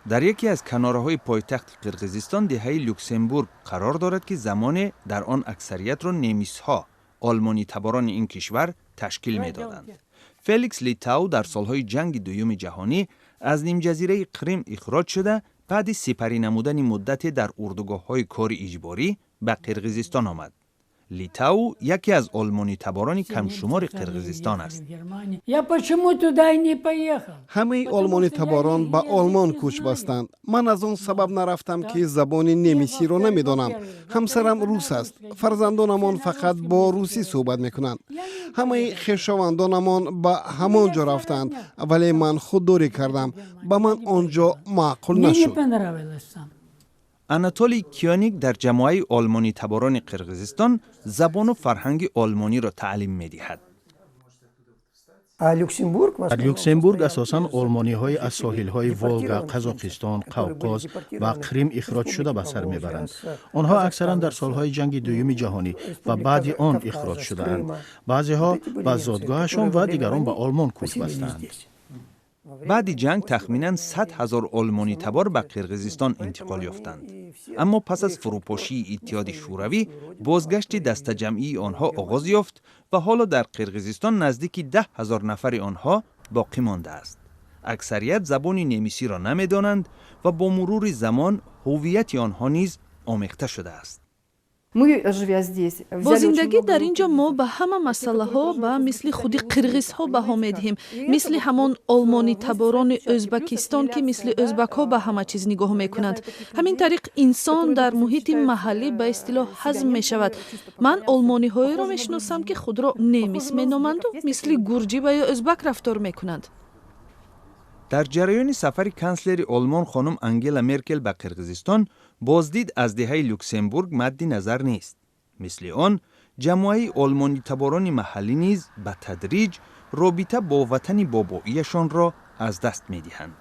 Дар яке аз канораҳои пойтахти Қирғизистон деҳаи Люксембург қарор дорад, ки замоне дар он аксариятро немисҳо, олмонитаборони ин кишвар, ташкил медоданд. Феликс Литау дар солҳои ҷанги дуюми ҷаҳонӣ аз нимҷазираи Қрим ихроҷ шуда, баъди сипарӣ намудани муддате дар урдугоҳҳои кори иҷборӣ ба Қирғизистон омад. Литау яке аз олмонитаборони камшумори Қирғизистон аст. Ҳамаи олмонитаборон ба Олмон кӯч бастанд. Ман аз он сабаб нарафтам, ки забони немисиро намедонам. Ҳамсарам рус аст, фарзандонамон фақат бо русӣ суҳбат мекунанд. Ҳамаи хешовандонамон ба ҳамон ҷо рафтанд, вале ман худдорӣ кардам. Ба ман он ҷо маъқул нашуд. Анатолий Кёник дар ҷамоаи олмонитаборони Қирғизистон забону фарҳанги олмониро таълим медиҳад. Дар Люксембург асосан олмониҳои аз соҳилҳои Волга, Қазоқистон, Қавқоз ва Қрим ихроҷшуда ба сар мебаранд. Онҳо аксаран дар солҳои ҷанги дуюми ҷаҳонӣ ва баъди он ихроҷ шудаанд. Баъзеҳо ба зодгоҳашон ва дигарон ба Олмон кӯч бастаанд. Баъди ҷанг тахминан 100 000 олмонитабор ба Қирғизистон интиқол ёфтанд, аммо пас аз фурӯпошии Иттиҳоди Шӯравӣ бозгашти дастаҷамъии онҳо оғоз ёфт ва ҳоло дар Қирғизистон наздики 10 000 нафари онҳо боқӣ мондааст. Аксарият забони немисиро намедонанд ва бо мурури замон ҳуввияти онҳо низ омехта шудааст. Бо зиндагӣ дар ин ҷо мо ба ҳама масъалаҳо ба мисли худи қирғизҳо баҳо медиҳем, мисли ҳамон олмонитаборони Ӯзбакистон, ки мисли ӯзбакҳо ба ҳама чиз нигоҳ мекунанд. Ҳамин тариқ инсон дар муҳити маҳаллӣ ба истилоҳ ҳазм мешавад. Ман олмониҳоеро мешиносам, ки худро немис меноманду мисли гурҷӣ ва ё ӯзбак рафтор мекунанд. Дар ҷараёни сафари канслери Олмон хонум Ангела Меркел ба Қирғизистон боздид аз деҳаи Люксембург мадди назар нест. Мисли он ҷамоаи олмонитаборони маҳаллӣ низ ба тадриҷ робита бо ватани бобоияшонро аз даст медиҳанд.